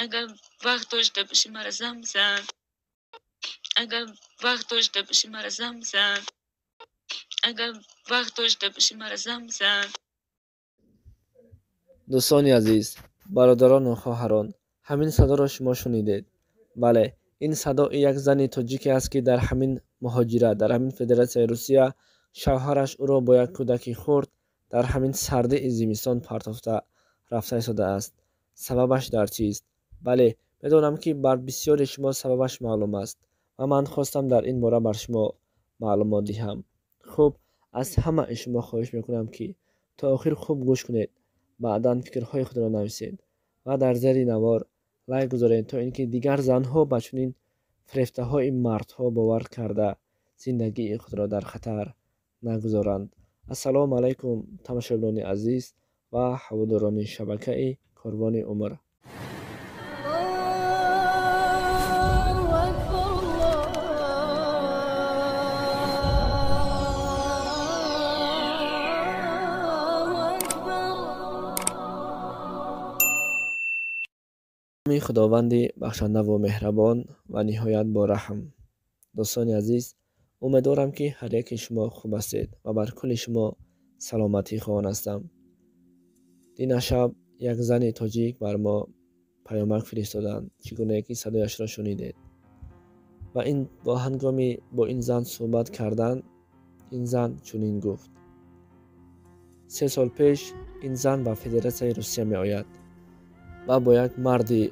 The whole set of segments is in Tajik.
Агар вақт дошта бошӣ, мара занг бизан. Агар вақт дошта бошӣ, мара занг бизан. Агар вақт дошта бошӣ, мара занг бизан. Дӯстони азиз, бародарону хоҳарон, ҳамин садоро шумо шунидед. Бале, ин садои як зани тоҷике аст, ки дар ҳамин муҳоҷират, дар ҳамин Федератсияи Русия шавҳараш ӯро бо як кӯдаки хурд дар ҳамин сардии зимистон партофта рафта истодааст. Сабабаш дар чист? Бале, медонам, ки бар бисёри шумо сабабаш маълум аст ва ман хостам дар ин бора бар шумо маълумот диҳам. Хуб, аз ҳамаи шумо хоҳиш мекунам, ки то охир хуб гӯш кунед, баъдан фикрҳои худро нависед ва дар зери навор лайк гузоред, то ин ки дигар занҳо ба чунин фирефтаҳои мардҳо бовар карда зиндагии худро дар хатар нагузоранд. Ассалому алайкум, тамошобинони азиз ва ҳаводорони шабакаи Корвони умр. Худованди бахшандаву меҳрабон ва ниҳоят бораҳм. Дӯстони азиз, умедворам, ки ҳар яке шумо хуб ҳастед ва бар кулли шумо саломатӣ хоҳон ҳастам. Дина шаб як зани тоҷик бар мо паёмак фиристоданд, чӣ гунае ки садояшро шунидед. Ва ин бо ҳангоми бо ин зан суҳбат кардан, ин зан чунин гуфт: 3 сол пеш ин зан ба Федератсияи Русия меояд ва бо як марди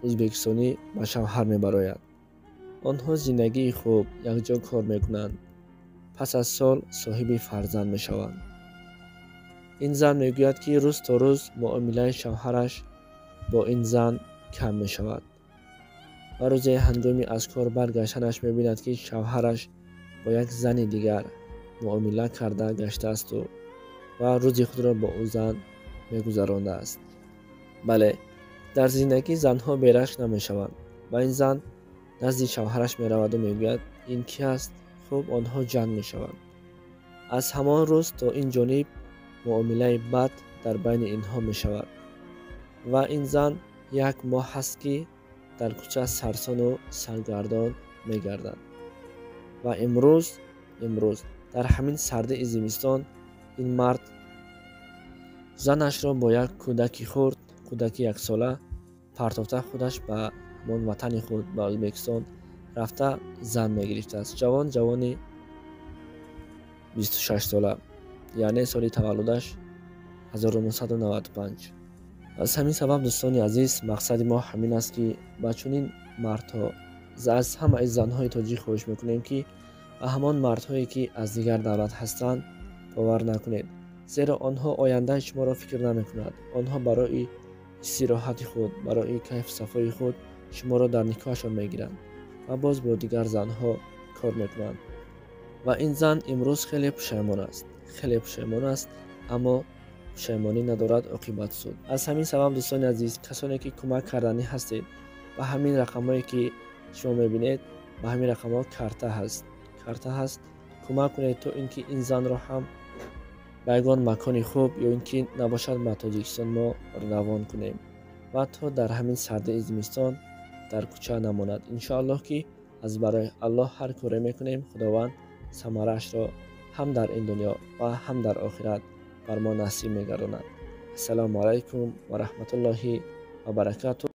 ӯзбекистонӣ ба шавҳар мебарояд. Онҳо зиндагии хуб, якҷо кор мекунанд. Пас аз сол соҳиби фарзанд мешаванд. Ин зан мегӯяд, ки рӯз то рӯз муомилаи шавҳараш бо ин зан кам мешавад ва рӯзе ҳангоми аз кор баргаштанаш мебинад, ки шавҳараш бо як зани дигар муомила карда гаштаасту ва рӯзи худро бо ӯ зан мегузарондааст. Бале, дар зиндагӣ занҳо берашк намешаванд ва ин зан назди шавҳараш мераваду мегӯяд: «Ин кӣ аст?» Хуб, онҳо ҷанг мешаванд. Аз ҳамон рӯз то ин ҷониб муомилаи бад дар байни инҳо мешавад ва ин зан як моҳ ҳаст, ки дар кӯча сарсону саргардон мегардад. Ва имрӯз дар ҳамин сардии зимистон ин мард занашро бо як кӯдаки хурд, кӯдаки яксола партофта, худаш ба ҳамон ватани худ, ба Ӯзбекистон рафта зан мегирифтааст. Ҷавон, ҷавони 26сола, яъне соли таваллудаш 1995. Аз ҳамин сабаб, дӯстони азиз, мақсади мо ҳамин аст, ки ба чунин мардҳо, аз ҳамаи занҳои тоҷик хоҳиш мекунем, ки ба ҳамон мардҳое, ки аз дигар давлат ҳастанд, бовар накунед, зеро онҳо ояндаи шуморо фикр намекунанд. Онҳо барои истироҳати худ, барои кайфу сафои худ шуморо дар никоҳашон мегиранд ва боз бо дигар занҳо кор мекунанд. Ва ин зан имрӯз хеле пушаймон аст, хеле пушаймон аст, аммо пушаймонӣ надорад оқибат суд. Аз ҳамин сабаб, дӯстони азиз, касоне ки кӯмак карданӣ ҳастед, ба ҳамин рақамҳое, ки шумо мебинед, ба ҳамин рақамҳо карта ҳаст, карта ҳаст, кӯмак кунед, то ин ки ин занро ҳам ба ягон макони хуб ё ин ки набошад ба Тоҷикистон мо равон кунем ва то дар ҳамин сардии зимистон дар кӯча намонад. Иншоаллоҳ, ки аз барои Аллоҳ ҳар коре мекунем, Худованд самараашро ҳам дар ин дунё ва ҳам дар охират бар мо насиб мегардонад. Ассалому алайкум ва раҳматуллоҳи ва баракату.